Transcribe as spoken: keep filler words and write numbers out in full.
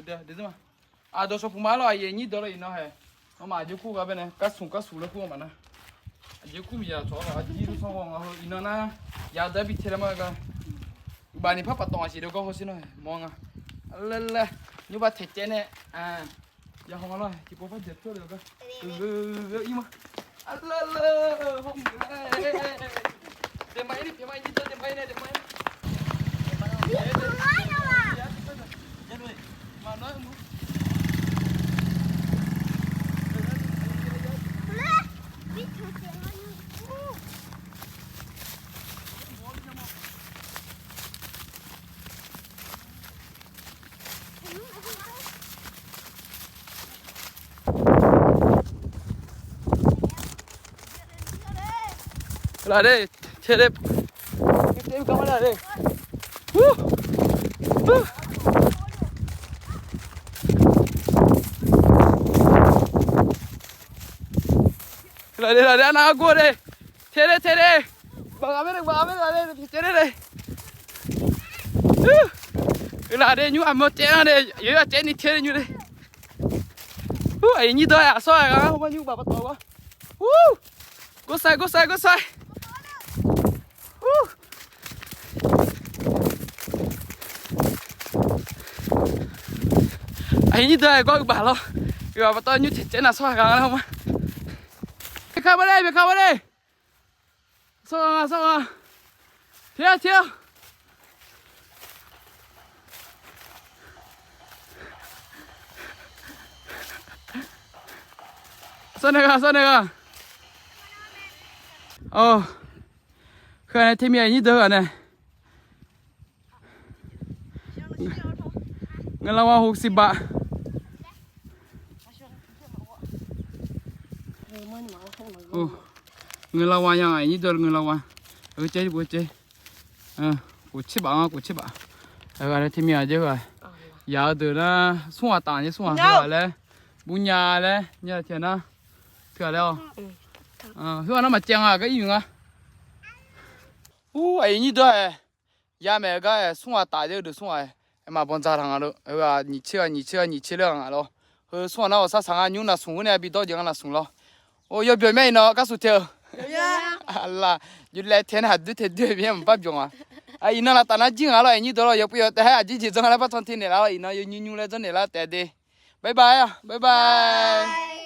Aqdawq shawqpuq ma lawr, aqyuif aqnyir deuq lawr, iqnan hae. Nawmaf aqjeq kur ghaq baenae, karsmq karsmq laer kur-eu maqnar. Aqjeq kur miqzaq cawq-awr lawq, aqjir luf sanr ghaw nga heu, iqnan nar, yadeuq arbi tae laer ma gar. Uqbaf ni par paftawf aqsiq deuq gawr hawsher nar mawr nga. Laer laer, nymrbav taeq caev nae, yahaw nga lawr, tiqpov par dzaeq tawr le-eu gar. Ir ma. Laer laer, hawmuiq laer. Daeqma ir ni pyaeq ma, ir dawr daeqma ir nae daeqma ir. Laf de, cae de. Laf de, laf de, arnav argor de. Te de, te de. Baqghaq maer de, baqghaq maer de, laf de, te de de. Laf de, nymr aqmawr caev nar de, yawqyawq caev ni te de nymr de. Aqyuif nyir dawr-aer aqsawr-aq ghaq-anr hawmawr nymr baf paftawf-awr. Gorsar, gorsar, gorsar. Aqyuif nyir dawr-aer gawr-eu baf lawr. Yawqghaq paftawf nymr caev caev nar sawr-aq ghaq-anr hawmawr. Byaeq ka bawr de, byaeq ka bawr de. Sawr-aq, sawr-aq. Te-a, te-a. Sawr nae ghaq, sawr nae ghaq. Awr, heu-aq nae teumirnae nyir deuq-eu ghaq nae เงินรางวัลหกสิบบาท เงินรางวัลยังไงนี่ เดือน เงินรางวัล เออ เจ๊ เจ๊ เออ กูชิบะ กูชิบะ เออ อะไรที่มีอะไรเยอะกว่า อย่าเอาเดินนะ ส่งอาตาเนี่ย ส่งอาตาแล้ว บุญญาแล้ว เนี่ย เทียนนะ เถื่อแล้ว เออ เพื่อนน้ำมาเจียงอ่ะ ก็อิ่มอ่ะ Ur, aqyuif nyir dawr-aer, yamaeq-eu gar-aer smr ghaq taf dzer-eu deuq smr ghaq-aer, maqbanq dzaq taq nga lor. Aqgha nyiq tser-a nyiq tser-a nyiq tser ler-a nga lor. Heu smr ghaq nar ghawqshaq saq nga nymr naqsmq khoer nae bi dawr jeq nga naqsmq lor. Or, yawbyawq mae iqnan karsuq tae-eu. Aqlaf, yawlaeq tae nae haqdoer tae doer-eu mir-aer maqpar byawq nga. Iqnan laftaf nar jir nga lor, aqyuif nyir dawr lor, yawpuiv yawtaef-aer aqjeq jeq dzanr nga laer par can te naeqlar lor, iqnan yawnymr nymr laer dzanr naeqlar taef de. Bye bye-a, bye bye.